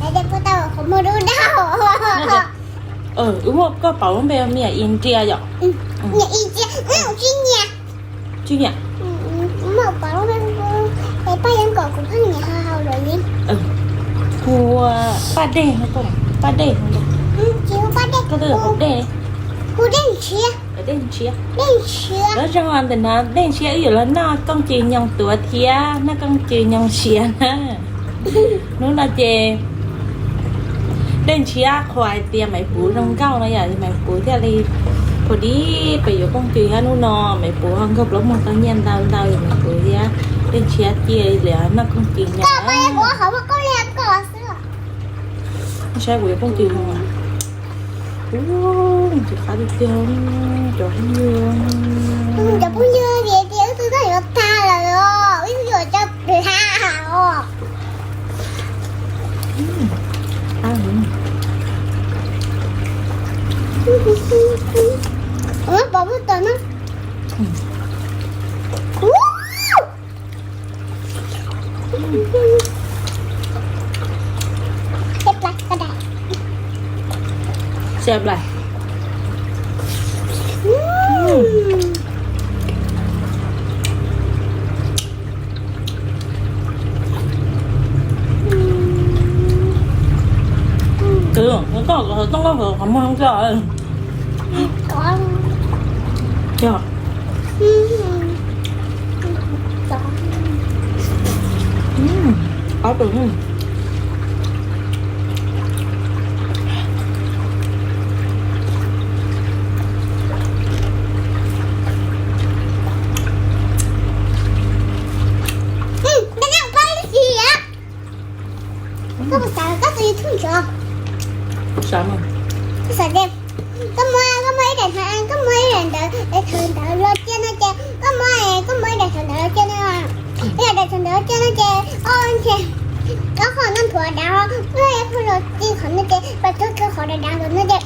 Lawv tias puas tau qhov muag dub dau. Wb muab koj pauv lub npe me nyuam India yom? Me nyuam India, tsis nyiam. Tsis nyiam. Muab pauv lub npe, es Paj Yeeb kom kuv pheej nyiam hau hau lawm li. Hu ua Paj Dej, Paj Dej. Tsis hu Paj Dej, koj twb hu Dej, hu Dej Ntshiab. Dej Ntshiab. Dej Ntshiab. Lub zoo ntawm no Dej Ntshiab wb yuav los noj kooj cws nyoos tuav thiab noj kooj cws nyoos siav na. Hnub no ces Dej Ntshiab qhuas hais tias Maiv Puv zoo nkauj no yom, Maiv Puv thiaj li qhuas dib pes yuav kooj cws thiab. Hnub no Maiv Puv ho nkaug plaub muag tau nyiaj ntau ntau, Maiv Puv thiab Dej Ntshiab cia li noj kooj cws nyoos. Saib kuv yuav kooj cws zoo. Tus qab tiag tiag, cov phooj ywg. Cov phooj ywg, tias wb twb tau yuav tag lawm os, wb twb yuav tau plha os. Pov pub tom no. Koj qhov muag zoo kawg. Yog. Qab tus. Koj puas xav koj tus YouTube ntsuav? Xav mas. Koj xav tias koj muaj, koj muaj ib daim, koj muaj ib daim ntawv, daim ntawv los cia no ces koj muaj, koj muaj ib daim ntawv los cia no, ib daim ntawv los cia no ces, o, ces koj qhov no nthuav dav, koj ib qho los cia qhov no ces pab tug kawg qhov dav dav ntawd no ces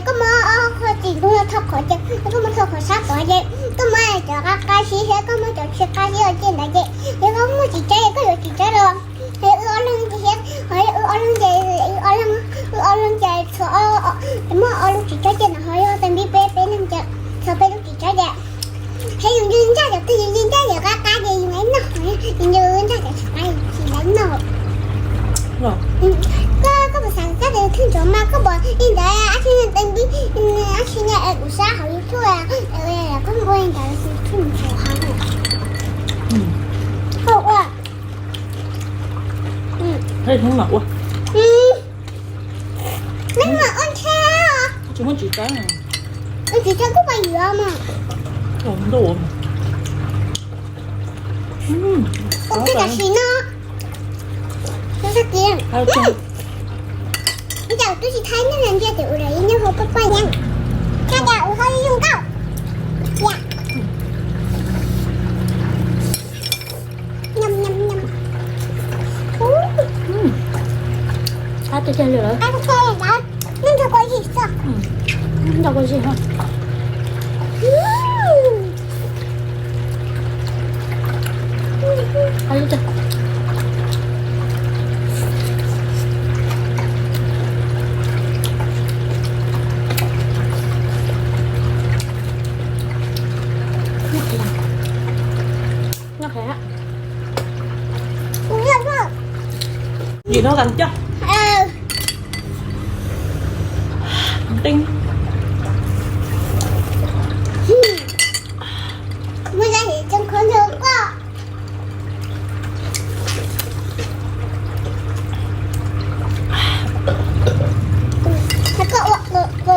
koj muab ob qho tsis ntug no thau qhov ces koj muab thau qhov sab tod ces koj muab cov qab qab zib thiab koj muab cov tsis qab zib los cia ntawd ces yog koj muaj tsis tsawg koj yuav tsis tsawg los wb ob leeg ces thiab, ho wb ob leeg ces, wb ob leeg, wb ob leeg ces txog muaj ob lub tsis tsawg ces no ho yog tais npib peb, peb leeg ces txog peb lub tsis tsawg ces thiab yus ntsaj cov twg yus ntsaj cov qab qab ces yus ib noj, yus ntsaj cov tsis qab tsis laib noj. Koj, koj puas xav koj tus YouTube ntsuav mas koj pom li ntawd ab tsi tais npib, ab tsi kuv saib hauv YouTube, koj ua li ntawd YouTube ntsuav heev. Koj ua, hnub no ua, hnub no ua ntshe tsis muaj tsis tsawg, tsis tsawg kuj pab yuav mas. Ua kiag tam sim no. Ua kiag tiag. Ua cas twb tsis thaij nej ntsia tias ua daim nyob hauv paj paj yeeb. Thaij tias ua hauv zoo nkauj. Yam. Nyam nyam nyam. Qab tiag tiag li lawm. Qab tiag tiag li lawm. Nej nrog kuv ib zig xwb. Nrog kuv ib zig. Gì đâu làm cho. Tinh. Muaj zaj him tseem khuv nrog koj. Koj ua, ua, ua,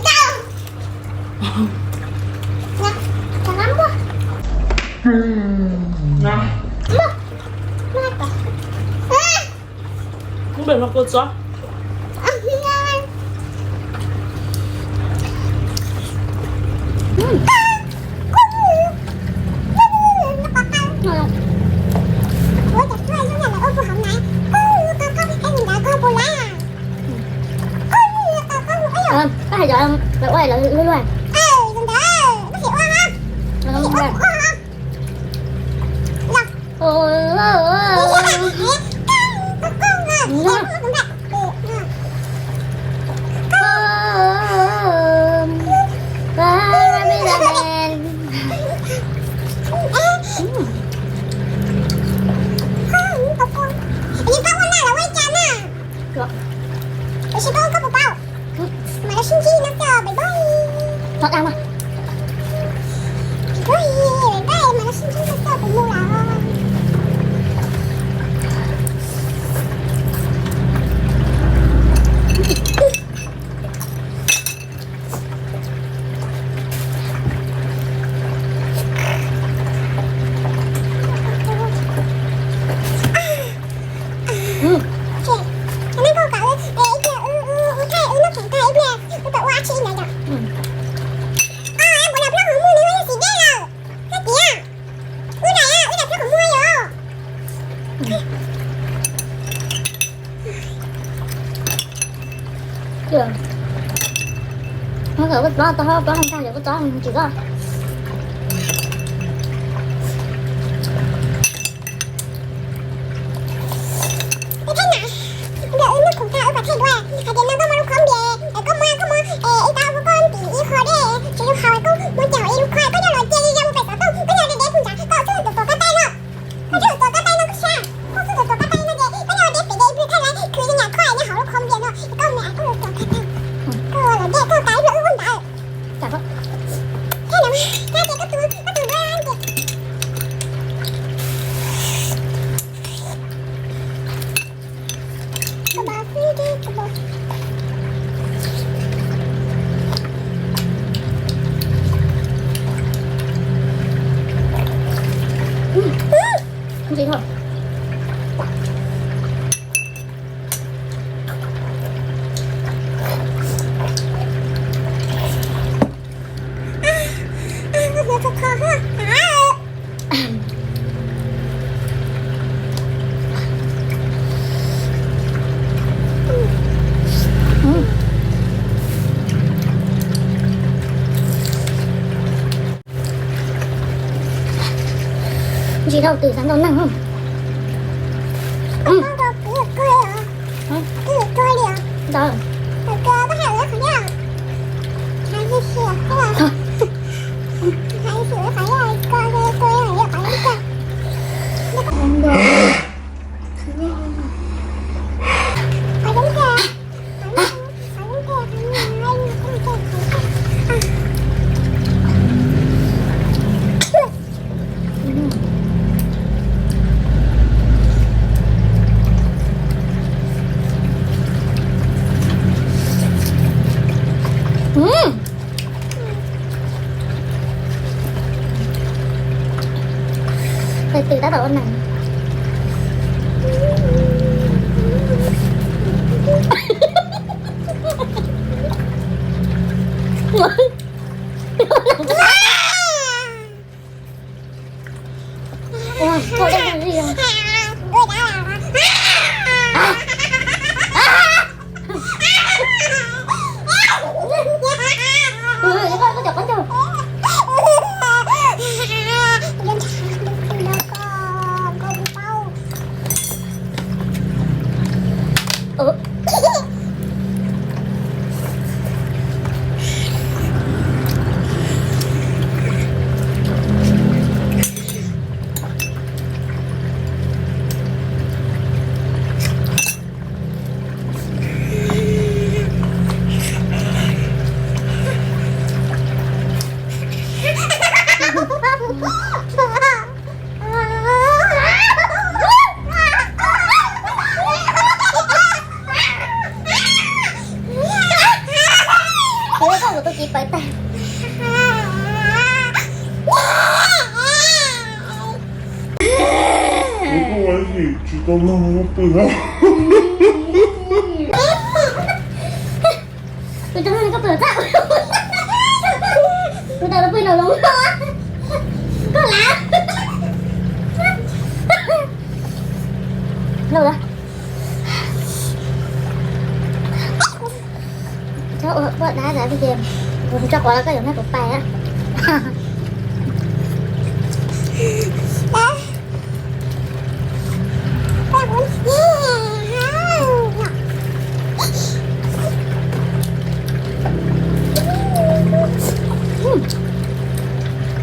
Ub, npej hlo kua txob. Koj hais cov lawv luag luag. Tab sis koj ua koj puas paub? Mas lawv sib ntsib no xwb pem pab. Txhob dag mas. Pem pab, pem pab mas lawv sib ntsib no xwb pem mus lawm. Ces nej koj kam ib pliag wb thaij wb noj khoom tag ib pliag wb tau ua dab tsi ib ntawd yom. Npaum no plaub qhov muag nws yog xim dej lawm. Koj tias wb daim, wb daim plaub qhov muag yom. Koj txhob txhob txhob txhob tsis koj. Wb thaij na, wb noj khoom tag wb pab thaij dua, hais tias no koj muaj lub khob npias, koj muaj, koj muaj ib tau ua koj ntim ib qho dej, tsis zoo haus koj muab coj ua ib lub khob, koj coj los cia li ya mus pem xov tooj, koj nyob deb deb pug nrad, koj xub nws tuav kab taij no, koj xub nws tuav kab taij no ces koj xub nws tuav kab taij no ces koj nyob deb pem ces ib pliag thaij lawv khwv cov nyuam khob nyob hauv lub khob npias no, koj mus koj tuav kab taij, koj los dej koj kav ib pliag wb ua ntawd. Thaij na, koj tias koj tus, koj tus dua ces Ntsis rau twm xav ntau neeg. Ntawd. Tus twm tab tom ua neeg. Ci pawv tag. Kuv tsis tau noj pw. Kuv tau noj koj pw tau. Kuv tau pw nram zoov no. Koj lav. Lauj, txhob ua poj dab tas ces kuv tso quav los koj yuav noj kuv pais na.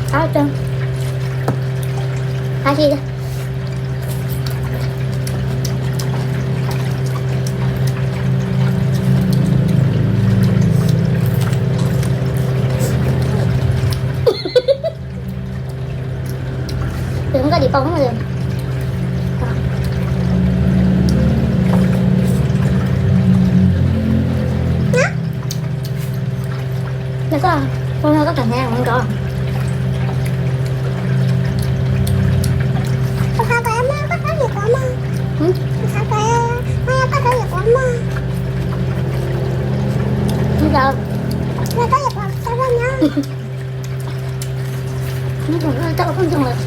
Qab, qab si. Tus koj dim pau hwv. Nws koj, ua no koj kam hnav mus nrov. Hm? Nrov. Hm, tau phooj ywg lawm.